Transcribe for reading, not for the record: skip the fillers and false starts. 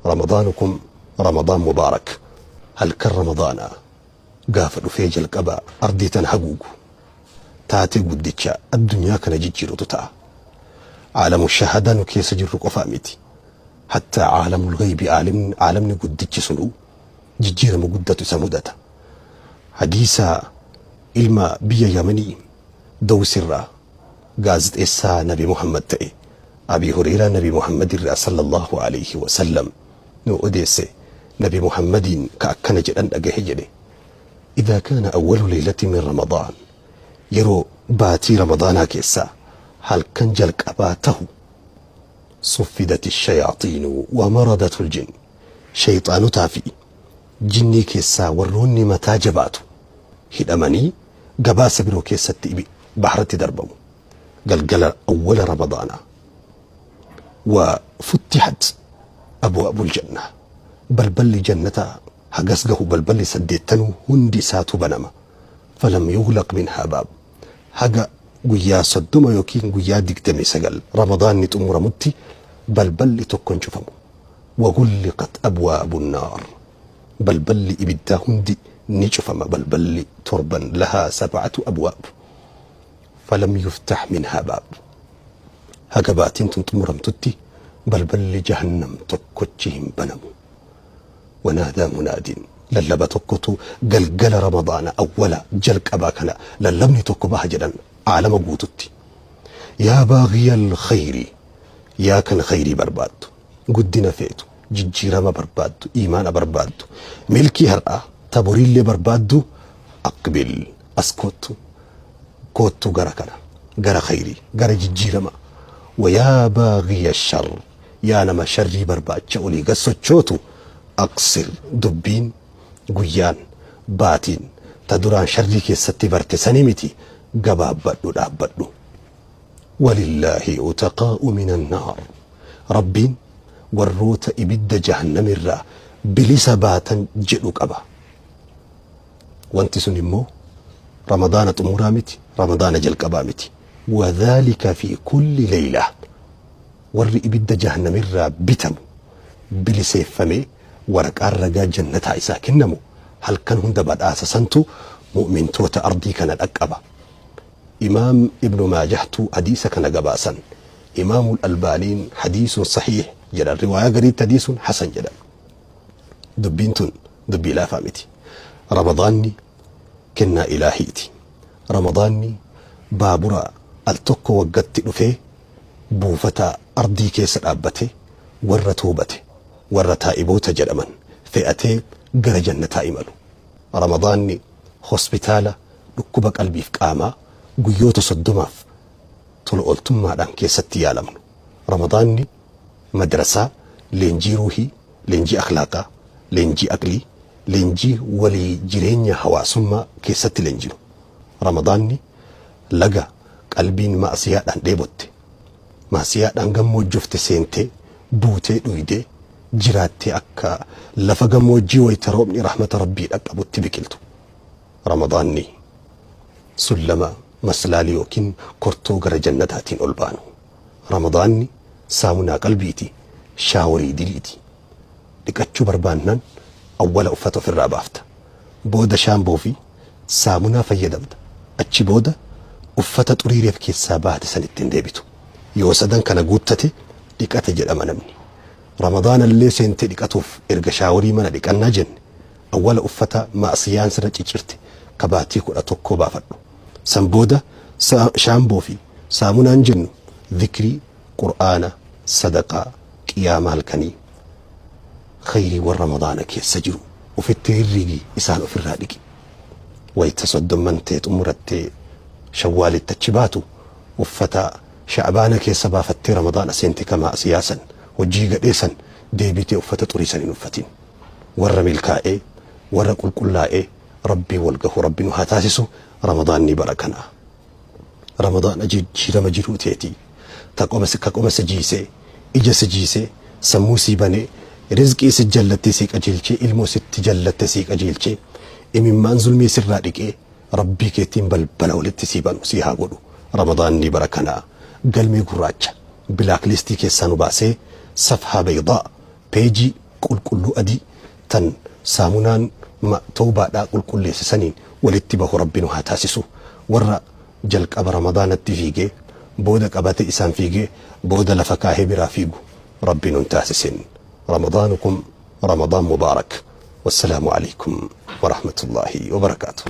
Ramadaanukum Ramadaan Mubaarak. Halkan Ramadaanaa gaafa dhufee jalqaba ardii tana haguugu taatee guddicha addunyaa kana jijjiirutu ta'a. Aalamu shahaadaa nu keessa jirru qofaa miti. Hattaa aalamul ghaybi aalamni guddichi sunuu jijjiirama guddatu isa mudata. Hadiisa ilma biyya Yamanii Dawsirraa gaazexeessaa Nabi Muhammad ta'e Abii Hureyraa Nabi Muhammadirraa sallallahu aleyhi wa sallam nuu odeesse Nabi Muhammadiin ka akkana jedhan dhagahe jedhe Idhaa kaana awwalu leylatin min Ramadaan yeroo baatii Ramadaanaa keessaa halkan jalqabaa tahu suffidati shayaaxiinu wa maradatul jinn sheyxaanotaa fi jinnii keessaa warroonni mataa jabaatu hidhamanii gabaasa biroo keessatti ibi bahratti darbamu galgala awwala ramadaanaa wa futtihat abwaabul jannah balballi jannataa hagas gahu balballi saddeettanuu hundi isaatu banama falam yughlaq minhaa baab haga guyyaa 30 yookiin guyyaa 29 ramadaanni xumuramutti balballi tokko hin cufamu wa ghulliqat abwaabun naar Balballi ibiddaa hundi ni cufama balballi torban lahaa sab'atu abwaab falam yuftah minhaa baab haga baatiin tun xumuramtutti balballi jahannam tokkochi hin banamu wanaadaa munaadin lallaba tokkotu galgala ramadaana awwala jalqabaa kana lallabni tokko baha jedhan aalama guututti yaa baagiyal khayri yaa kan khayrii barbaaddu guddina feetu, jijjiirama barbaaddu, iimaana barbaaddu, milkii har'aa ta boriillee barbaaddu aqbil as koottu, koottu gara kana, gara khayrii, gara jijjiirama. Wayaa baaghiya shar, yaa nama sharrii barbaacha olii gad sochootu aqsir dubbiin, guyyaan, baatiin ta duraan sharrii keessatti barte sanii miti gabaabbadhu dhaabbadhu. Walillaahi utaqaa'u minan naar. Rabbiin warroota ibidda jahannamirraa bilisa baatan jedhu qaba. Wanti sun immoo Ramadaana xumuraa miti, Ramadaana jalqabaa miti. Wadhaalika fi kulli leeyla. Warri ibidda jahannamirraa bitamu, biliseeffamee waraqaan ragaa jannataa isaa kennamu halkan hunda badhaasa santu mu'mintoota ardii kana dhaqqaba. Imaam Ibnu Maajahtu hadiisa kana gabaasan. Imaamul Albaaniin hadiisun sahiih jedhan. Riwaayaa gariitti hadiisun hasan jedhan. Dubbiin tun dubbii laafaa miti. Ramadaanni kennaa ilaahiiti. Ramadaanni baabura al tokko waggatti dhufee buufata ardii keessa dhaabbatee warra toobate, warra taa'iboota jedhaman fe'atee gara jannataa imalu. Ramadaanni hospitaala dhukkuba qalbiif qaamaa guyyoota 30f tola ooltummaadhaan keessatti yaalamnu. Ramadaanni madrasaa leenjii ruuhii, leenjii akhlaaqaa, leenjii aqlii, leenjii walii jireenya hawaasummaa keessatti leenjinu. Ramadaanni laga qalbiin ma'asiyaadhaan dheebotte, ma'asiyaadhaan gammoojjofte seentee buutee dhuydee jiraattee akka lafa gammoojjii wayta roobni rahmata Rabbii dhaqqabutti biqiltu. Ramadaanni sullama maslaalii yookiin kortoo gara jannataatiin ol baanu. Ramadaanni saamunaa qalbiiti, shaaworii diliiti. Dhiqachuu barbaannaan awwala uffata ofirraa baafta. Booda shaamboo fi saamunaa fayyadamta. Achi booda uffata xurii reef keessaa baate sanitti hin deebitu. Yoo sadan kana guuttate dhiqate jedhama namni. Ramadaanallee seentee dhiqatuuf erga shaaworii mana dhiqannaa jenne awwala uffata ma'siyaan sirra ciccirte ka baatii 11 baafadhu. San booda shaamboo fi saamunaan jennu zikrii, qur'aana, sadaqaa, qiyaama halkanii, khayriiwwan ramadaana keessa jiru ufitti rirrigi isaan ofirraa dhiqi. Wayta soddomman tee xumurattee shawwaalitti achi baatu uffata sha'baana keessa baafattee ramadaana seente ka ma'siyaa san hojii gadhee san deebitee uffata xurii san hin uffatin. Warra milkaa'ee warra qulqullaa'ee Rabbiin wal gahu Rabbi nu haa taasisu. Ramadaanni bara kana Ramadaana jijjiirama jiruu teetii ta qoma ka qoma si jiisee ija si jiisee sammuu sii banee rizqii si jallattee sii qajeelchee ilmoo sitti jallatte sii qajeelchee imimmaan zulmii sirraa dhiqee Rabbii keetiin balbala walitti sii banu sii haa godhu. Ramadaanni bara kana galmee gurraacha bilaak listii keessaa nu baasee safhaa baydaa peejii Qulqulluu adii tan saamunaan ma tawbaadhaa qulqulleesse saniin walitti bahu Rabbi nu haa taasisu. Warra jalqaba Ramadaanatti fiigee booda qabate isaan fiigee booda lafa kaahee biraa fiigu Rabbi nun taasisin. Ramadaanukum Ramadaan Mubaarak. Wassalaamu Aleykum Warahmatullaahi Wabarakaatuh.